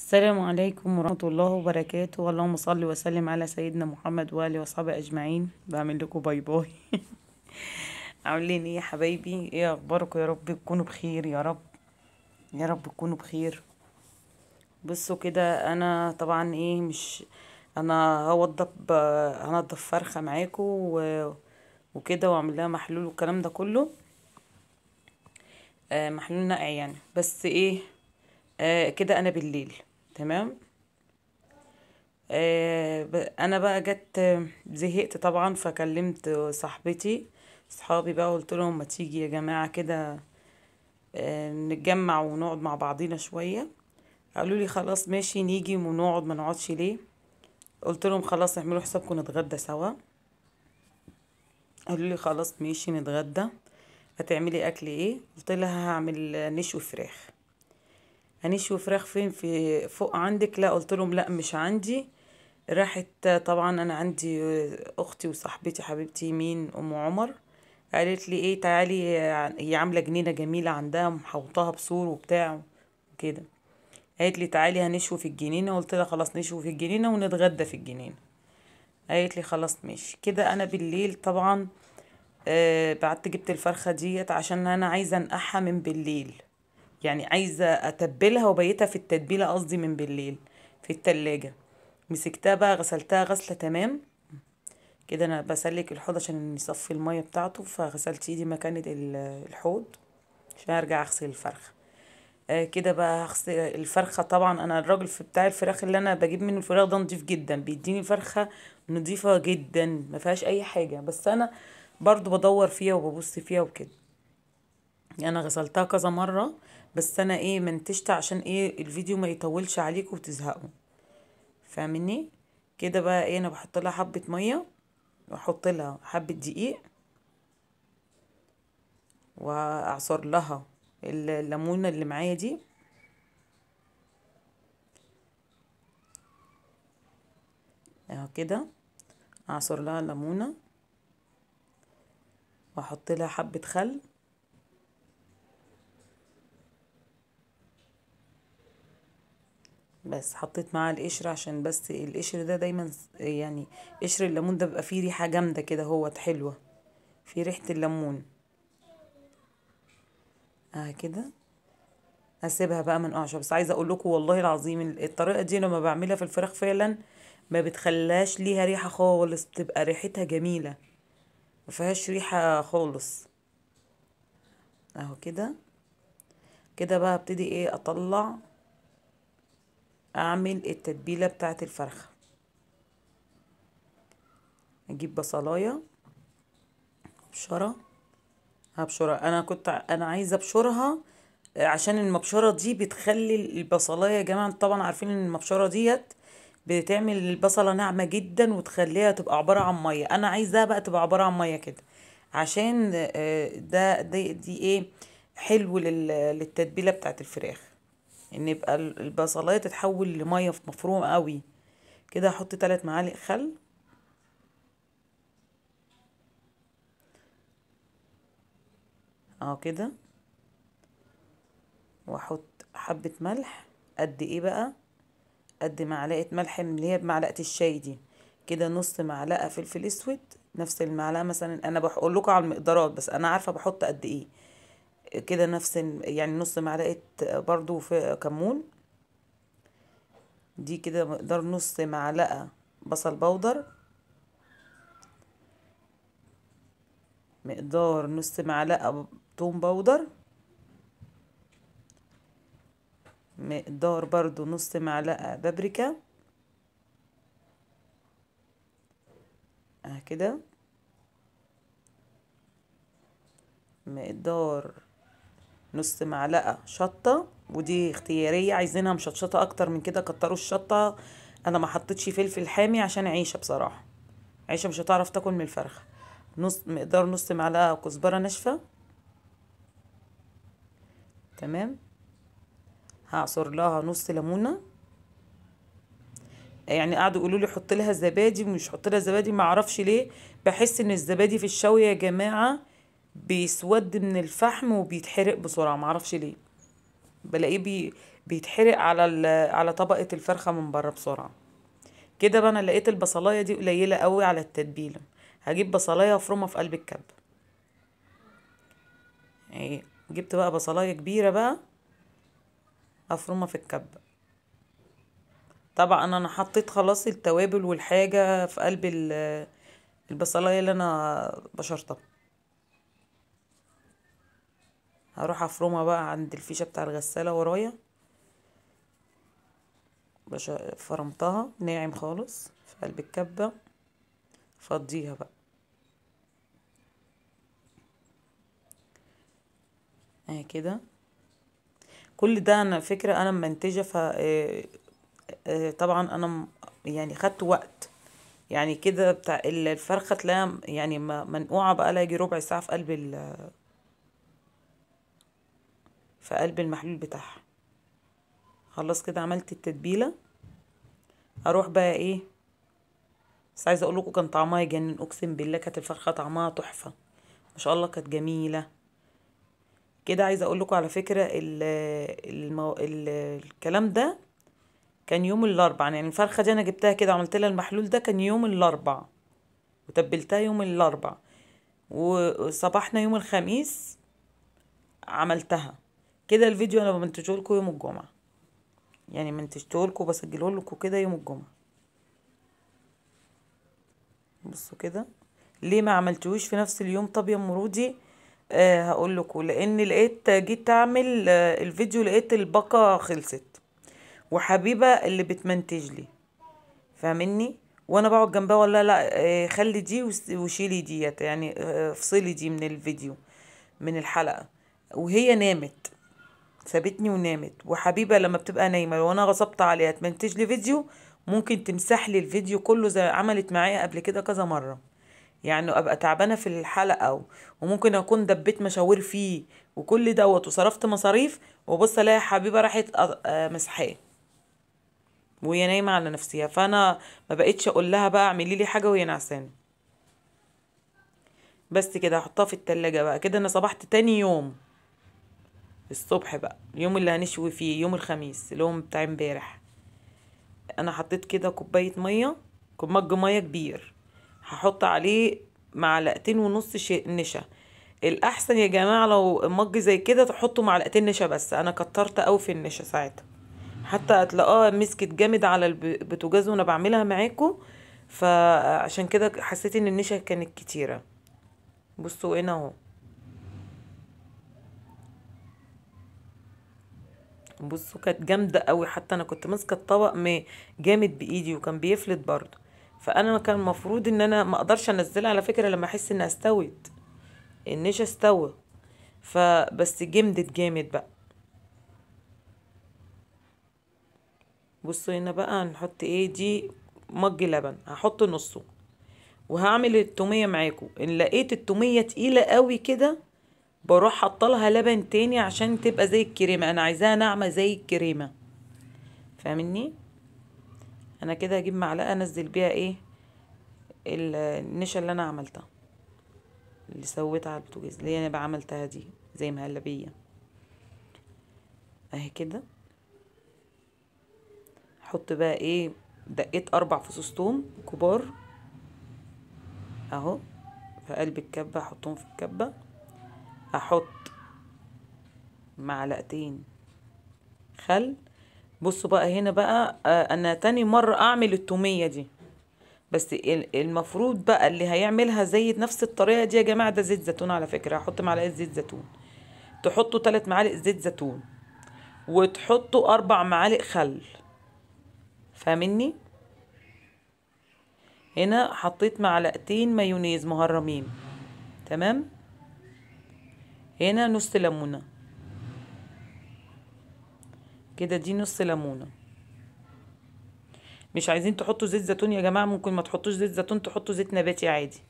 السلام عليكم ورحمة الله وبركاته. اللهم صل وسلم على سيدنا محمد وآله وصحبه أجمعين. بعمل لكم bye bye. عاملين ايه يا حبايبي؟ ايه اخباركم؟ يا رب تكونوا بخير، يا رب يا رب تكونوا بخير. بصوا كده، انا طبعا ايه مش انا هوضب، هنضف فرخة معاكم وكده، واعمل لها محلول والكلام ده كله، محلول نقع يعني. بس ايه كده انا بالليل تمام. انا بقى جت زهقت طبعا، فكلمت صاحبتي صحابي بقى، قلت لهم ما تيجي يا جماعة كده نتجمع ونقعد مع بعضينا شوية. قالوا لي خلاص ماشي نيجي ونقعد، ما نقعدش ليه؟ قلت لهم خلاص اعملوا حسابكم نتغدى سوا. قالوا لي خلاص ماشي نتغدى. هتعملي اكل ايه؟ قلت لها هعمل نشوي فراخ. هنشوي فراخ فين؟ في فوق عندك؟ لا. قلت لهم لا مش عندي. راحت طبعا انا عندي اختي وصاحبتي حبيبتي مين، ام عمر، قالت لي ايه تعالي، هي عامله جنينة جميلة عندها محوطاها بسور وبتاع وكده. قالت لي تعالي هنشوي في الجنينة. قلت لها خلاص نشوي في الجنينة ونتغدى في الجنينة. قالت لي خلاص ماشي. كده انا بالليل طبعا بعت جبت الفرخه ديت عشان انا عايزه انقعها من بالليل، يعني عايزه اتبلها وبيتها في التتبيله، قصدي من بالليل في التلاجة. مسكتها بقى غسلتها غسله تمام كده. انا بسلك الحوض عشان يصفي المية بتاعته، فغسلت ايدي مكان الحوض عشان ارجع اغسل الفرخه. كده بقى هغسل الفرخه. طبعا انا الراجل في بتاع الفراخ اللي انا بجيب منه الفراخ ده نضيف جدا، بيديني فرخة نضيفه جدا ما فيهاش اي حاجة، بس انا برضو بدور فيها وببص فيها وكده. انا غسلتها كذا مرة، بس انا ايه منتجت عشان ايه الفيديو ما يطولش عليكم وتزهقوا، فاهميني؟ كده بقى ايه انا بحط لها حبه مية واحط لها حبه دقيق واعصر لها الليمونه اللي معايا دي. اهو كده اعصر لها الليمونه واحط لها حبه خل. بس حطيت معاها القشر عشان بس القشر ده دايما يعني قشر الليمون ده بيبقى فيه ريحه جامدة كده، هو حلوة في ريحه الليمون. كده هسيبها بقى منقعشه. بس عايزه اقول لكم والله العظيم الطريقة دي لما بعملها في الفراخ فعلا ما بتخلاش ليها ريحه خالص، بتبقى ريحتها جميلة ما فيهاش ريحه خالص. اهو كده كده بقى ابتدي ايه اطلع اعمل التتبيله بتاعه الفرخه. اجيب بصلايه ابشره، هبشرها. انا كنت انا عايزه ابشرها عشان المبشره دي بتخلي البصلايه يا جماعة، طبعا عارفين ان المبشره ديت بتعمل البصله ناعمة جدا وتخليها تبقى عبارة عن مية. انا عايزاها بقى تبقى عبارة عن مية كده عشان ده دي ايه حلو للتتبيله بتاعه الفراخ، ان يبقى البصلايه تتحول لمية مفرومه قوي كده. احط 3 معالق خل، اهو كده، واحط حبه ملح. قد ايه بقى؟ قد معلقه ملح اللي هي بمعلقه الشاي دي كده، نص معلقه فلفل اسود، نفس المعلقة مثلا، انا بقول لكم على المقدارات بس انا عارفه بحط قد ايه كده، نفس يعني نص معلقه برضو في كمون دي كده، مقدار نص معلقه بصل بودر، مقدار نص معلقه توم بودر، مقدار برضو نص معلقه بابريكا كده، مقدار نص معلقه شطه، ودي اختيارية، عايزينها مشطشطه اكتر من كده كتروا الشطه. انا ما حطيتش فلفل حامي عشان عيشه، بصراحة عيشه مش هتعرف تاكل من الفرخه. نص مقدار نص معلقه كزبره ناشفة تمام. هعصر لها نص ليمونه، يعني قعدوا يقولوا لي حط لها زبادي ومش حط لها زبادي، ما اعرفش ليه بحس ان الزبادي في الشوي يا جماعة بيسود من الفحم وبيتحرق بسرعة، ما اعرفش ليه، بلاقيه بيتحرق على طبقه الفرخه من بره بسرعة. كده بقى انا لقيت البصلايه دي قليله قوي على التتبيله، هجيب بصلايه افرمها في قلب الكبه. ايه، جبت بقى بصلايه كبيرة بقى افرمها في الكبه. طبعا انا حطيت خلاص التوابل والحاجة في قلب البصلايه اللي انا بشرتها. هروح افرمها بقى عند الفيشه بتاع الغسالة ورايا. فرمتها ناعم خالص في قلب الكبه، فضيها بقى اهي كده. كل ده انا فكرة انا منتجه، ف طبعا انا يعني خدت وقت يعني كده بتاع الفرخه تلاقيها يعني منقوعه بقى لها يجي ربع ساعة في قلب المحلول بتاعها. خلاص كده عملت التتبيله. اروح بقى ايه، بس عايزه اقول لكم كان طعمها يجنن، اقسم بالله كانت الفرخه طعمها تحفة ما شاء الله، كانت جميلة كده. عايزه اقول لكم على فكرة الكلام ده كان يوم الاربع، يعني الفرخه دي انا جبتها كده عملت لها المحلول ده كان يوم الاربع، وتبلتها يوم الاربع، وصباحنا يوم الخميس عملتها كده. الفيديو انا بمنتجه لكم يوم الجمعة، يعني منتجته لكم وبسجله لكم كده يوم الجمعة. بصوا كده ليه ما عملتوش في نفس اليوم؟ طب يا ام رودي هقول لكم، لان لقيت جيت اعمل الفيديو لقيت الباقه خلصت، وحبيبه اللي بتمنتج لي فاهمني، وانا بقعد جنبها ولا لا خلي دي وشيلي ديت، يعني افصلي دي من الفيديو من الحلقة، وهي نامت سابتني ونامت. وحبيبه لما بتبقى نايمة لو انا غصبت عليها تمنتج لي فيديو ممكن تمسح لي الفيديو كله زي عملت معايا قبل كده كذا مرة، يعني ابقى تعبانة في الحلقة وممكن اكون دبيت مشاوير فيه وكل دوت وصرفت مصاريف، وبص الاقي حبيبه راحت مسحاه وهي نايمة على نفسها. فانا ما بقتش اقول لها بقى اعملي لي حاجة وهي نعسانه. بس كده هحطها في التلاجة بقى كده. انا صبحت تاني يوم الصبح بقى، اليوم اللي هنشوي فيه يوم الخميس اللي هو بتاع امبارح، انا حطيت كده كوباية مية، مج مية كبير، هحط عليه 2.5 معلقة نشا. الاحسن يا جماعة لو مج زي كده تحطوا 2 معلقة نشا بس، انا كترت قوي في النشا ساعتها، حتى هتلاقوها مسكت جامد على البوتاجاز وانا بعملها معاكم، فعشان كده حسيت ان النشا كانت كتيرة. بصوا هنا اهو، بصوا كانت جامدة قوي، حتى انا كنت ماسكه الطبق جامد بايدي وكان بيفلت برضه. فانا كان المفروض ان انا ما اقدرش انزلها على فكرة لما احس انها استوت، النشا استوى، فبس جمدت جامد بقى. بصوا هنا بقى هنحط ايه، دي مج لبن هحط نصه، وهعمل التوميه معاكم. ان لقيت التوميه تقيلة قوي كده بروح حاطه لها لبن تاني عشان تبقى زي الكريمة، انا عايزاها ناعمة زي الكريمة فاهمني. انا كده هجيب معلقه انزل بيها ايه النشا اللي انا عملتها، اللي سويتها على البوتاجاز، اللي انا بقى عملتها دي زي مهلبية اهي كده. احط بقى ايه، دقيت 4 فصوص توم كبار اهو في قلب الكبه، احطهم في الكبه. احط 2 معلقة خل. بصوا بقى هنا بقى انا تاني مرة اعمل التومية دي، بس المفروض بقى اللي هيعملها زي نفس الطريقة دي يا جماعة، ده زيت زيتون على فكرة، هحط معلقة زيت زيتون، تحطوا 3 معالق زيت زيتون وتحطوا 4 معالق خل فاهمني. هنا حطيت 2 معلقة مايونيز مهرمين تمام. هنا نص ليمونة كده، دي نص ليمونة. مش عايزين تحطوا زيت زيتون يا جماعة، ممكن ما تحطوش زيت زيتون، تحطوا زيت نباتي عادي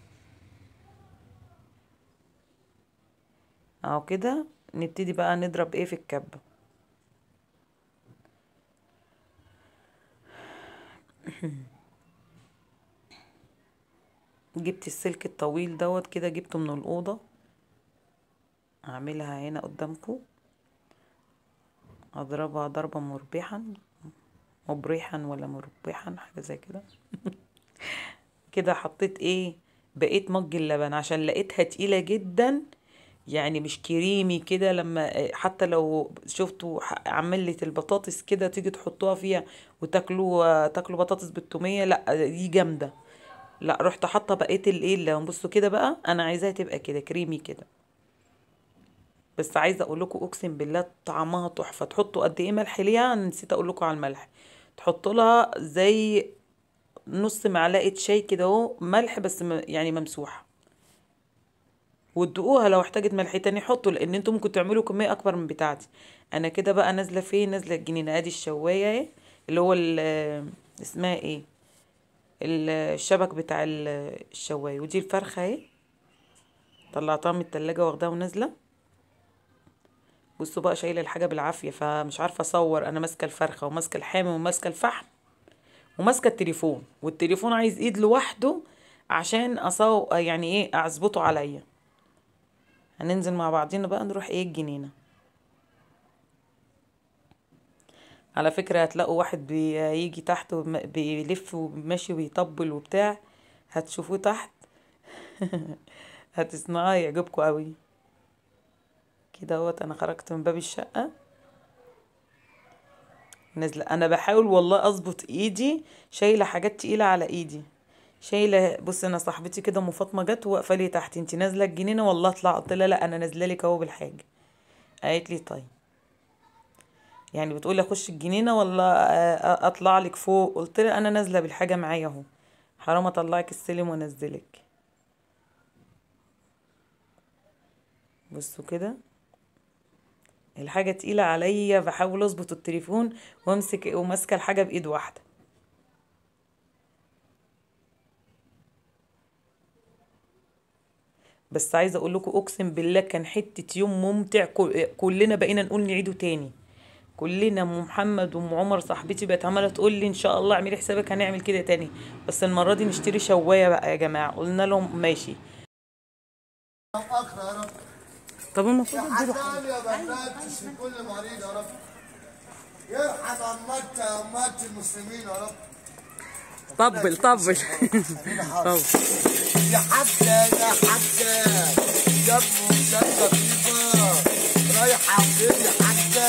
اهو كده. نبتدي بقى نضرب ايه في الكبة. جبت السلك الطويل دوت كده، جبته من الأوضة، هعملها هنا قدامكم. اضربها ضربة مربحا مبرحا ولا مربحا، حاجة زي كده. كده حطيت ايه بقيت مج اللبن عشان لقيتها تقيلة جدا، يعني مش كريمي كده. لما حتى لو شفتوا عملة البطاطس كده تيجي تحطوها فيها وتاكلوا تاكلوا بطاطس بالتومية، لا دي جامدة. لا رحت حاطه بقية الايه اللبن. بصوا كده بقى انا عايزاها تبقى كده كريمي كده. بس عايزه اقول لكم اقسم بالله طعمها تحفة. تحطوا قد ايه ملح ليها؟ انا نسيت اقول لكم على الملح. تحطوا لها زي نص معلقه شاي كده اهو ملح، بس يعني ممسوحة، وتدوقوها. لو احتاجت ملح تاني حطوا، لان انتوا ممكن تعملوا كمية اكبر من بتاعتي. انا كده بقى نازله فين؟ نازله الجنينة. ادي الشوايه اهي اللي هو اسمها ايه، الشبك بتاع الشوايه. ودي الفرخه اهي طلعتها من التلاجة واخداها ونازلة. بصوا بقى شايله الحاجة بالعافية، فمش عارفه اصور. انا ماسكه الفرخه وماسكه الحامي وماسكه الفحم وماسكه التليفون، والتليفون عايز ايد لوحده عشان اصور، يعني ايه اظبطه عليا. هننزل مع بعضينا بقى نروح ايه الجنينة. على فكرة هتلاقوا واحد بيجي تحت وبيلف وماشي ويطبل وبتاع، هتشوفوه تحت. هتسمعوه يعجبكم قوي. كده اهوت انا خرجت من باب الشقة نازله. انا بحاول والله اظبط ايدي، شايله حاجات تقيلة على ايدي، شايله. بص انا صاحبتي كده ام فاطمة جت وواقفه لي تحت، انت نازله الجنينة والله اطلع؟ قلت لها لا انا نازله لك اهو بالحاجة. قالت لي طيب. يعني بتقولي اخش الجنينة ولا اطلع لك فوق؟ قلت لها انا نازله بالحاجة معايا اهو، حرام اطلعك السلم وانزلك. بصوا كده الحاجة تقيلة عليا، بحاول اظبط التليفون وامسك وماسكه الحاجة بايد واحدة. بس عايزه اقول لكم اقسم بالله كان حتة يوم ممتع، كلنا بقينا نقول نعيده تاني. كلنا ام محمد وام عمر صاحبتي بقت عماله تقول لي ان شاء الله اعملي حسابك هنعمل كده تاني، بس المرة دي نشتري شوايه بقى يا جماعة. قلنا لهم ماشي. طب المفروض نديله حاجة يا بنات في كل مريض يا رب، يرحم امات امات المسلمين يا رب. طبل طبل. طبل يا حاجة يا حاجة يا ام لطيفة، رايحة فين يا حاجة؟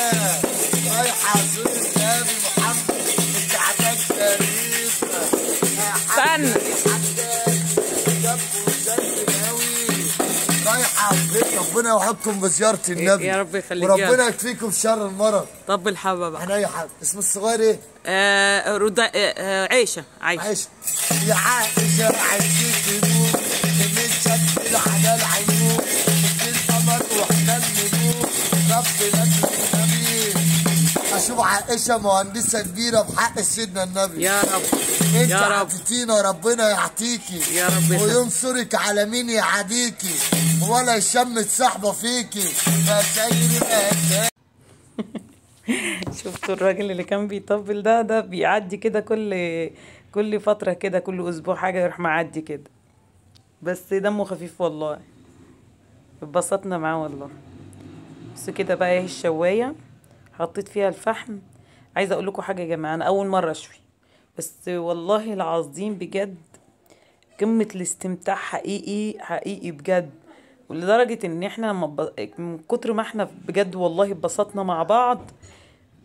رايحة ازور النبي محمد الكعبة الشريفة. استنى يا حاجة يا ام رايحة فين؟ ربنا يوعدكم بزيارة النبي يا رب يخليك، وربنا يكفيكم شر المرض. طب الحبة بقى. احنا اي حاجة. اسم الصغير ايه؟ عيشه. عايشه عايشه يا عائشة، عايشين نور من شكل حلال عيون القمر واحنا النجوم ربنا النبي. اشوف عائشة مهندسه كبيرة بحق سيدنا النبي. يا رب انت يا رب عطيتينا ربنا يعطيكي يا رب، وينصرك على مين يعاديكي ولا يشمت صاحبه فيكي. ما شفتوا الراجل اللي كان بيطبل ده؟ ده بيعدي كده كل فترة كده، كل اسبوع حاجة يروح معدي كده، بس دمه خفيف والله، اتبسطنا معاه والله. بس كده بقى ايه الشواية حطيت فيها الفحم. عايزة اقول لكم حاجة يا جماعة، انا اول مرة اشوي، بس والله العظيم بجد قمة الاستمتاع حقيقي حقيقي بجد، ولدرجة ان احنا لما من كتر ما احنا بجد والله اتبسطنا مع بعض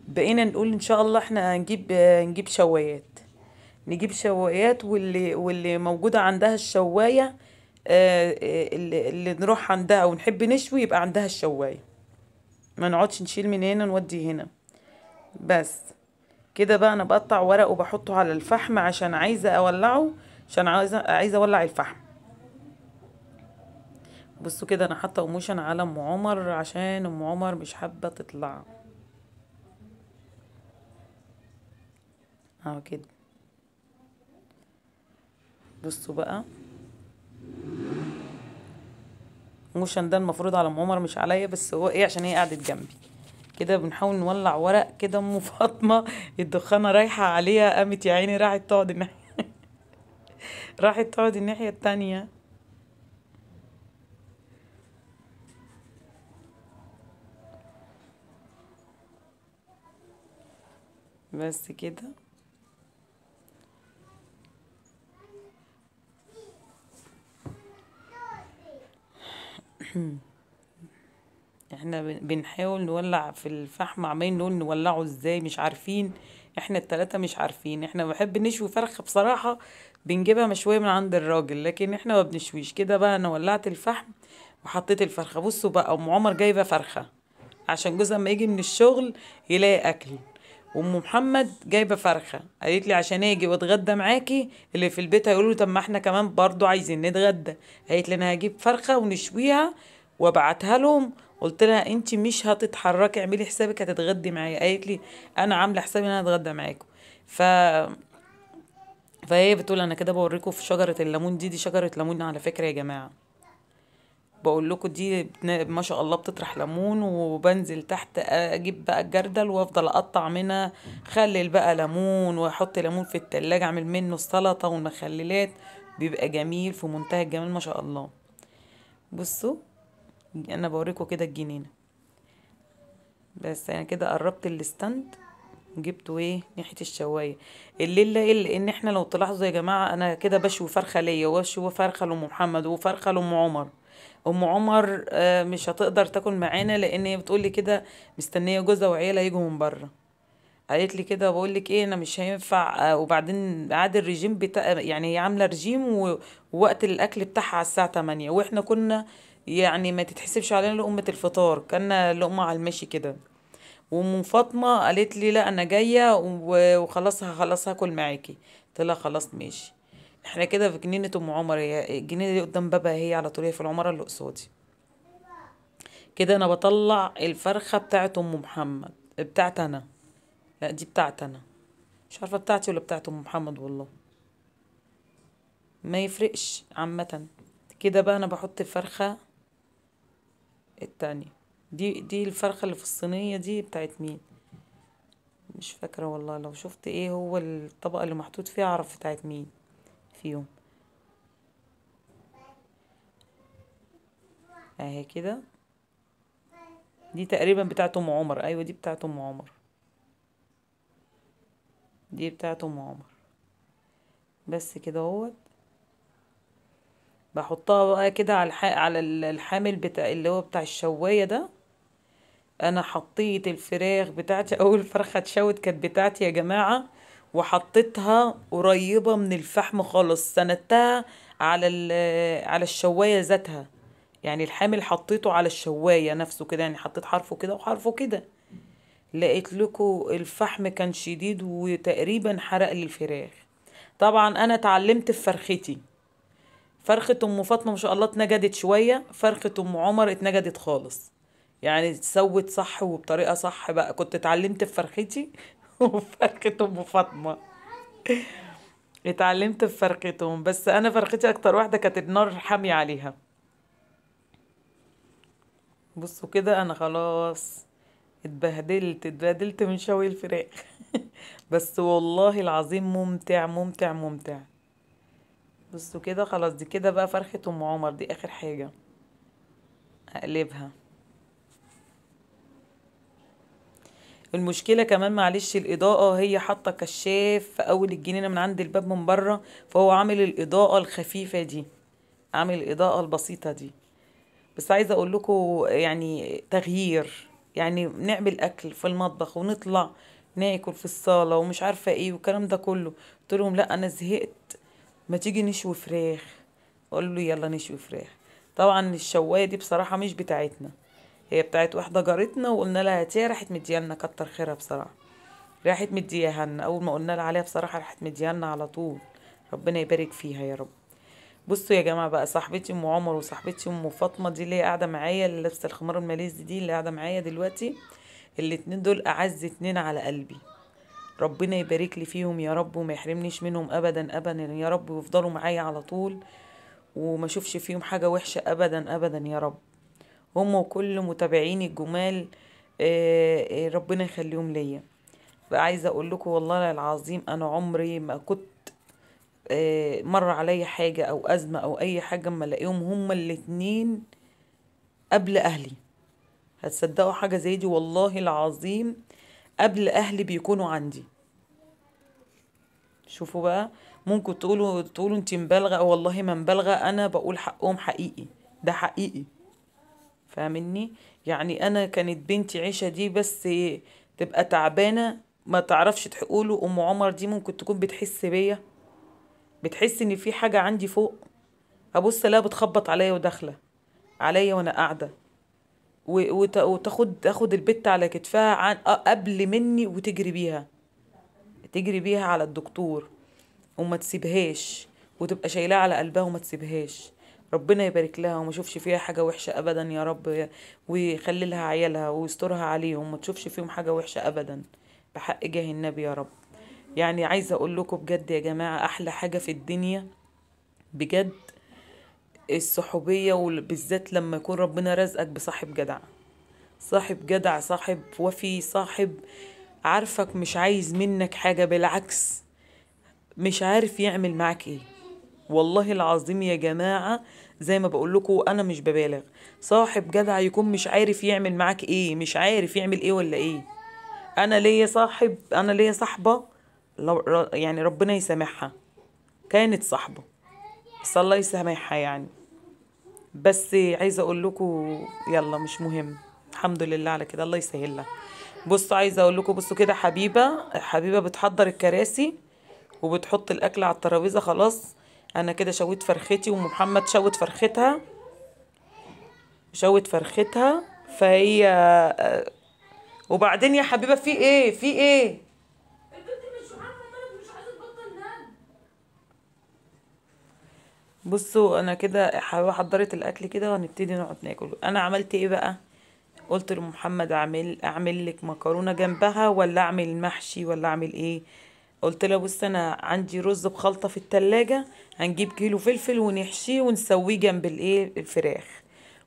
بقينا نقول ان شاء الله احنا هنجيب شوايات، نجيب شوايات، واللي موجودة عندها الشواية اللي نروح عندها ونحب نشوي يبقى عندها الشواية، ما نقعدش نشيل من هنا نودي هنا. بس كده بقى انا بقطع ورق وبحطه على الفحم عشان عايزة اولعه، عشان عايزة اولع الفحم. بصوا كده انا حاطه emotion على ام عمر عشان ام عمر مش حابة تطلع اهو كده. بصوا بقى motion ده المفروض على ام عمر مش عليا، بس هو ايه عشان هي قعدت جنبي كده. بنحاول نولع ورق كده. ام فاطمة الدخانه رايحة عليها، قامت يا عيني راحت تقعد الناحية راحت تقعد الناحية التانية. بس كده. احنا بنحاول نولع في الفحم، عمالين نقول نولعه ازاي مش عارفين، احنا التلاتة مش عارفين. احنا بنحب نشوي فرخة بصراحة، بنجيبها مشوية من عند الراجل، لكن احنا ما بنشويش كده. بقى انا ولعت الفحم وحطيت الفرخة. بصوا بقى، ام عمر جايبة فرخة عشان جوزها اما يجي من الشغل يلاقي اكل، وام محمد جايبه فرخة قالت لي عشان اجي واتغدى معاكي، اللي في البيت هيقولوا طب ما احنا كمان برضو عايزين نتغدى. قالت لي انا هجيب فرخة ونشويها وابعتها لهم. قلت لها انت مش هتتحركي، اعملي حسابك هتتغدي معايا. قالت لي انا عامله حسابي ان انا هتغدى معاكم. فهي بتقول انا كده بوريكم في شجرة الليمون دي شجرة ليمون على فكرة يا جماعة، بقول لكم دي ما شاء الله بتطرح ليمون. وبنزل تحت اجيب بقى الجردل وافضل اقطع منها، خلل بقى ليمون واحط ليمون في التلاجة، اعمل منه السلطة والمخللات، بيبقى جميل في منتهى الجمال ما شاء الله. بصوا انا بوريكم كده الجنينة. بس انا كده قربت ال stand، جبته ايه ناحية الشوايه. الليلة ايه ان احنا لو تلاحظوا يا جماعة، انا كده بشوي فرخة ليا وبشوي فرخة لام محمد وفرخه لام عمر. ام عمر مش هتقدر تاكل معانا، لان هي بتقولي كده مستنيه جوزها وعيالها يجوا من بره. قالت لي كده بقول لك ايه انا مش هينفع. وبعدين عاد الرجيم بتاع، يعني هي عامله رجيم ووقت الاكل بتاعها على الساعة 8، واحنا كنا يعني ما تتحسبش علينا لقمة الفطار، كنا لقمة على المشي كده. وام فاطمة قالت لي لا انا جاية وخلاص هخلص هاكل معاكي. قلت لها خلاص ماشي. احنا كده في جنينة ام عمر، هي الجنينة دي قدام بابها، هي على طول، هي في العمارة اللي قصادي كده. انا بطلع الفرخه بتاعت ام محمد، بتاعت انا، لا دي بتاعت انا، مش عارفه بتاعتي ولا بتاعت ام محمد والله ما يفرقش عامة. كده بقى انا بحط الفرخه التانية دي الفرخه اللي في الصينية دي بتاعت مين مش فاكره والله، لو شفت ايه هو الطبق اللي محطوط فيها اعرف بتاعت مين فيهم. اهي كده، دي تقريبا بتاعت ام عمر. ايوه دي بتاعت ام عمر، دي بتاعت ام عمر. بس كده اهوت. بحطها بقى كده على على الحامل بتاع اللي هو بتاع الشوايه ده. انا حطيت الفراخ بتاعتي، اول فرخة اتشوت كانت بتاعتي يا جماعة، وحطيتها قريبه من الفحم خالص، سندتها على على الشوايه ذاتها، يعني الحامل حطيته على الشوايه نفسه كده، يعني حطيت حرفه كده وحرفه كده. لقيت لكم الفحم كان شديد وتقريبا حرق لي الفراخ. طبعا انا اتعلمت في فرختي، فرخة ام فاطمة ما شاء الله اتنجدت شوية، فرخة ام عمر اتنجدت خالص، يعني اتسوت صح وبطريقة صح بقى. كنت اتعلمت في فرختي وفرخه ام فاطمة اتعلمت في فرختهم، بس انا فرختي اكتر واحدة كانت النار حامية عليها. بصوا كده انا خلاص اتبهدلت من شوي الفراخ بس والله العظيم ممتع ممتع ممتع. بصوا كده خلاص، دي كده بقى فرخة ام عمر، دي اخر حاجة هقلبها. المشكلة كمان معلش الإضاءة، هي حاطة كشاف في أول الجنينة من عند الباب من بره، فهو عامل الإضاءة الخفيفة دي، عامل الإضاءة البسيطة دي. بس عايزة أقول لكم يعني تغيير، يعني نعمل أكل في المطبخ ونطلع ناكل في الصالة ومش عارفة إيه والكلام ده كله. قلت لهم لا أنا زهقت، ما تيجي نشوي فراخ. قالوا لي يلا نشوي فراخ. طبعا الشواية دي بصراحة مش بتاعتنا، هي بتاعت واحدة جارتنا، وقلنا لها هاتيها، راحت مديها لنا، كتر خيرها بصراحة، راحت مديها لنا. اول ما قلنا لها عليها بصراحة راحت مديها لنا على طول، ربنا يبارك فيها يا رب. بصوا يا جماعة بقى، صاحبتي ام عمر وصاحبتي ام فاطمة دي اللي هي قاعدة معايا، اللي لابسه الخمار الماليزي دي اللي قاعدة معايا دلوقتي، الاتنين دول اعز اتنين على قلبي، ربنا يبارك لي فيهم يا رب وما يحرمنيش منهم ابدا ابدا يا رب، ويفضلوا معايا على طول وما اشوفش فيهم حاجة وحشة ابدا ابدا يا رب. هم وكل متابعيني الجمال، ربنا يخليهم ليا. عايزه اقول لكم والله العظيم انا عمري ما كنت مر عليا حاجة او ازمة او اي حاجة اما الاقيهم هما الاتنين قبل اهلي. هتصدقوا حاجة زي دي؟ والله العظيم قبل اهلي بيكونوا عندي. شوفوا بقى، ممكن تقولوا انت مبالغه، والله ما مبالغه، انا بقول حقهم حقيقي، ده حقيقي، فاهمني؟ يعني انا كانت بنتي عيشه دي بس تبقى تعبانة ما تعرفش تقوله، ام عمر دي ممكن تكون بتحس بيا، بتحس ان في حاجة عندي فوق، ابص لا بتخبط عليا وداخله عليا وانا قاعدة، وتاخد البت على كتفها قبل مني وتجري بيها، تجري بيها على الدكتور وما تسيبهاش، وتبقى شايلاها على قلبها وما تسيبهاش. ربنا يبارك لها وما اشوفش فيها حاجة وحشة ابدا يا رب، ويخلي لها عيالها ويسترها عليهم، وما تشوفش فيهم حاجة وحشة ابدا بحق جاه النبي يا رب. يعني عايزه اقول لكم بجد يا جماعة، احلى حاجة في الدنيا بجد الصحوبيه، وبالذات لما يكون ربنا رزقك بصاحب جدع، صاحب جدع، صاحب وفي، صاحب عارفك مش عايز منك حاجة، بالعكس مش عارف يعمل معاك ايه. والله العظيم يا جماعة زي ما بقول لكم انا مش ببالغ، صاحب جدع يكون مش عارف يعمل معاك ايه، مش عارف يعمل ايه ولا ايه. انا ليا صاحب، انا ليا صاحبه، يعني ربنا يسامحها، كانت صاحبه بس الله يسامحها يعني، بس عايزه اقول لكم يلا مش مهم، الحمد لله على كده، الله يسهل لها. بصوا عايزه اقول لكم، بصوا كده حبيبه بتحضر الكراسي وبتحط الاكل على الترابيزة. خلاص انا كده شويت فرختي، وام محمد شوت فرختها، شوت فرختها. فهي وبعدين يا حبيبه في ايه، في ايه؟ البنت مش عارفه مالك، مش عايزه تبطل نام. بصوا انا كده حبيبه حضرت الاكل كده وهنبتدي نقعد ناكل. انا عملت ايه بقى؟ قلت لمحمد اعمل لك مكرونه جنبها ولا اعمل محشي ولا اعمل ايه؟ قلت له بص انا عندي رز بخلطه في التلاجة، هنجيب كيلو فلفل ونحشيه ونسويه جنب الايه الفراخ،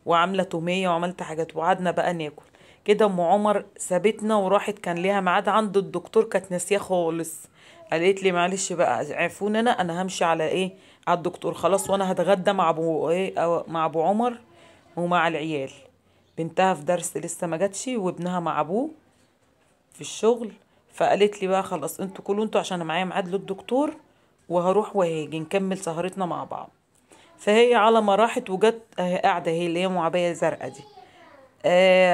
وعامله توميه وعملت حاجات، وقعدنا بقى ناكل كده. ام عمر سابتنا وراحت، كان ليها ميعاد عند الدكتور، كانت ناسيه خالص، قالت لي معلش بقى عفوني، انا همشي على ايه، على الدكتور خلاص، وانا هتغدى مع ابو ايه، مع ابو عمر ومع العيال. بنتها في درس لسه ما جاتش، وابنها مع ابوه في الشغل. فقالت لي بقى خلاص انتوا كلوا انتوا عشان انا معايا ميعاد للدكتور وهروح وهاجي نكمل سهرتنا مع بعض. فهي على ما راحت وجت اهي قاعدة، هي اللي هي معبيه زرقاء دي،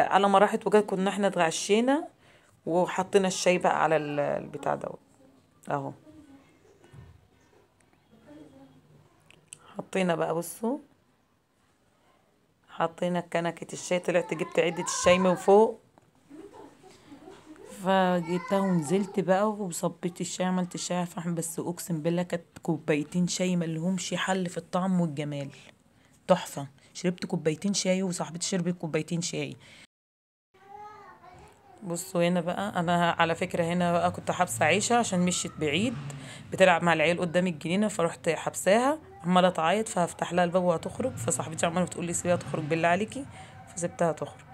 على ما راحت وجت كنا احنا اتغشينا وحطينا الشاي بقى على البتاع دوت اهو، حطينا بقى، بصوا حطينا كنكه الشاي، طلعت جبت عده الشاي من فوق فجبتها ونزلت بقى وصبيت الشاي، عملت الشاي على الفحم. بس اقسم بالله كانت كوبايتين شاي ملهمش حل في الطعم والجمال، تحفة. شربت كوبايتين شاي وصاحبتي شربت كوبايتين شاي. بصوا هنا بقى، انا على فكرة هنا بقى كنت حابسه عيشه عشان مشيت بعيد بتلعب مع العيال قدام الجنينة، فرحت حبساها عماله تعيط، فهفتح لها الباب وهتخرج، فصاحبتي عماله بتقول لي سيبيها تخرج بالله عليكي، فسبتها تخرج.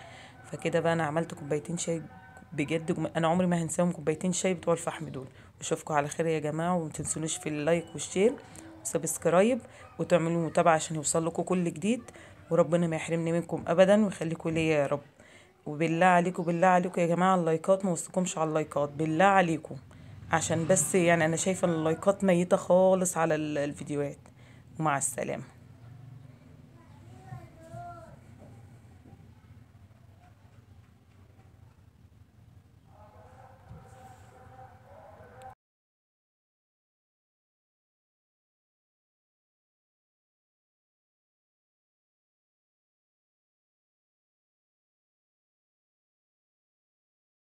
فكده بقى انا عملت كوبايتين شاي بجد، انا عمري ما هنساهم، كوبايتين شاي بتوع الفحم دول. واشوفكم على خير يا جماعة، وما تنسونيش في ال like وال share و subscribe، وتعملوا متابعه عشان يوصل لكم كل جديد، وربنا ما يحرمني منكم ابدا ويخليكم ليا يا رب. وبالله عليكم، بالله عليكم يا جماعة اللايكات، ما وصلكمش على اللايكات بالله عليكم، عشان بس يعني انا شايفه ان اللايكات ميته خالص على الفيديوهات. ومع السلامة.